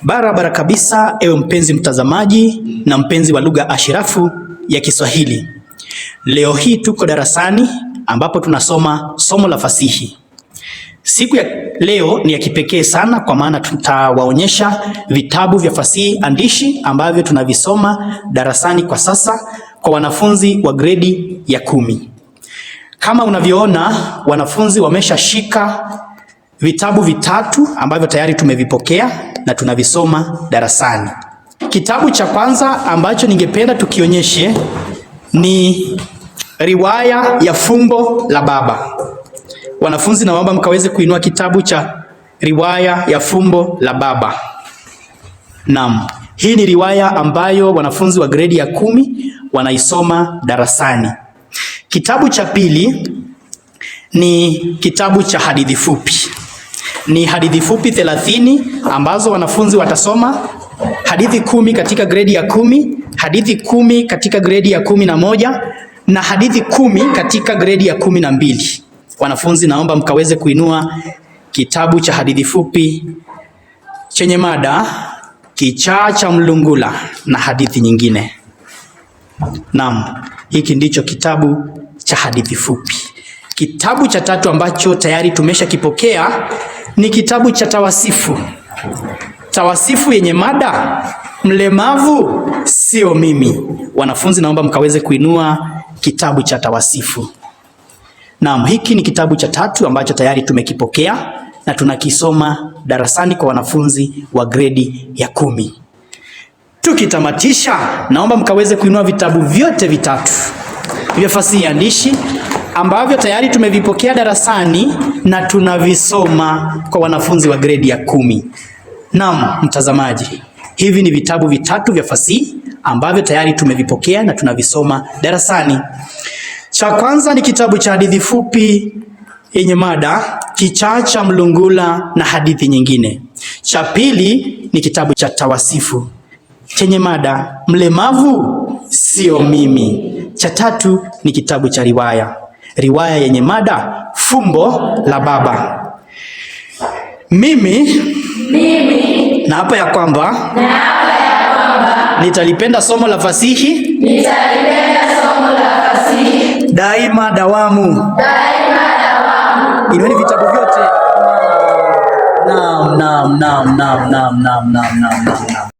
Barabara kabisa, ewe mpenzi mtazamaji na mpenzi wa lugha ashirafu ya Kiswahili. Leo hii tuko darasani ambapo tunasoma somo la fasihi. Siku ya leo ni ya kipekee sana kwa maana tutawaonyesha vitabu vya fasihi andishi ambavyo tunavisoma darasani kwa sasa kwa wanafunzi wa gredi ya 10. Kama unavyoona, wanafunzi wameshashika vitabu vitatu ambavyo tayari tumevipokea na tunavisoma darasani. Kitabu cha kwanza ambacho ningependa tukionyeshe ni riwaya ya Fumbo la Baba. Wanafunzi, naomba mkaweze kuinua kitabu cha riwaya ya Fumbo la Baba. Naam, hii ni riwaya ambayo wanafunzi wa gredi ya 10 wanaisoma darasani. Kitabu cha pili ni kitabu cha hadithi fupi. Ni hadithi fupi 30 ambazo wanafunzi watasoma hadithi 10 katika gredi ya 10, hadithi 10 katika gredi ya 11 na hadithi 10 katika gredi ya 12. Wanafunzi, naomba mkaweze kuinua kitabu cha hadithi fupi chenye mada Kichaa cha Mlungula na hadithi nyingine. Naam, hiki ndicho kitabu cha hadithi fupi. Kitabu cha tatu ambacho tayari tumeshakipokea ni kitabu cha tawasifu. Tawasifu yenye mada mlemavu sio mimi. Wanafunzi, naomba mkaweze kuinua kitabu cha tawasifu. Naam, hiki ni kitabu cha tatu ambacho tayari tumekipokea na tunakisoma darasani kwa wanafunzi wa gredi ya 10. Tukitamatisha, naomba mkaweze kuinua vitabu vyote vitatu vya fasihi andishi ambavyo tayari tumevipokea darasani na tunavisoma kwa wanafunzi wa gredi ya 10. Naam, mtazamaji, hivi ni vitabu vitatu vya fasihi ambavyo tayari tumevipokea na tunavisoma darasani. Cha kwanza ni kitabu cha hadithi fupi yenye mada Kichaa cha Mlungula na hadithi nyingine. Cha pili ni kitabu cha tawasifu chenye mada mlemavu sio mimi. Cha tatu ni kitabu cha riwaya, riwaya yenye mada Fumbo la Baba. Mimi na hapa ya kwamba nitalipenda somo la fasihi daima dawamu. Inueni vitabu vyote. Naam, naam, naam, naam, naam, naam, naam, naam.